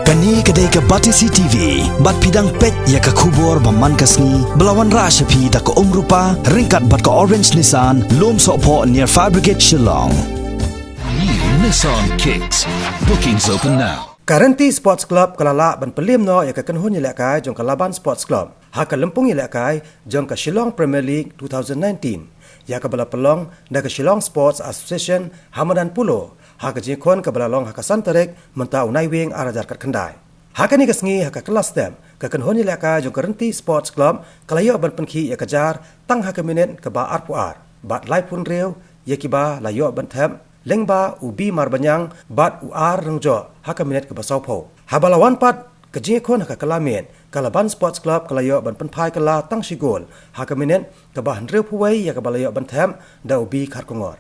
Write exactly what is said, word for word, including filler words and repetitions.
Kane ka dei ka Batesi T V, bad phi dang peit ïa ka khubor ba man ka sngi, ba la wanrah sha phi da ka Umrupa, ryngkat bad ka Orange Nissan, Lumsohphoh near Fire Brigade Shillong. New Nissan Kicks. Bookings open now. Ka Rynti Sports Club ka la lah ban pynliem noh ïa ka kynhun ïalehkai jong ka Laban Sports Club ha ka lympung ïalehkai jong ka Shillong Premier League two thousand nineteen, ïa kaba la pynlong da ka Shillong Sports Association ha madan Polo, ha ka jingkhun kaba la long ha ka san tarik mynta u Naiwieng ar hajar khatkhyndai. Ha kane ka sngi ha ka kylla step, ka kynhun ïalehkai jong ka Rynti Sports Club ka la ïoh ban pynkhih ïa ka jar tang ha ka minit kaba arphew ar, bad laiphew hynriew ïa kiba la ïoh ban thep, lyngba u B Marbaniang bad u R Ryngjok ha ka minit kaba sawphew. Haba la wan pat ka jingïakhun ha ka kylla miet, ka Laban Sports Club ka la ïoh ban pynphai kylla tang shi gol ha ka minit kaba hynriewphew wei ïa kaba la ïoh ban thep da u B Kharkongor.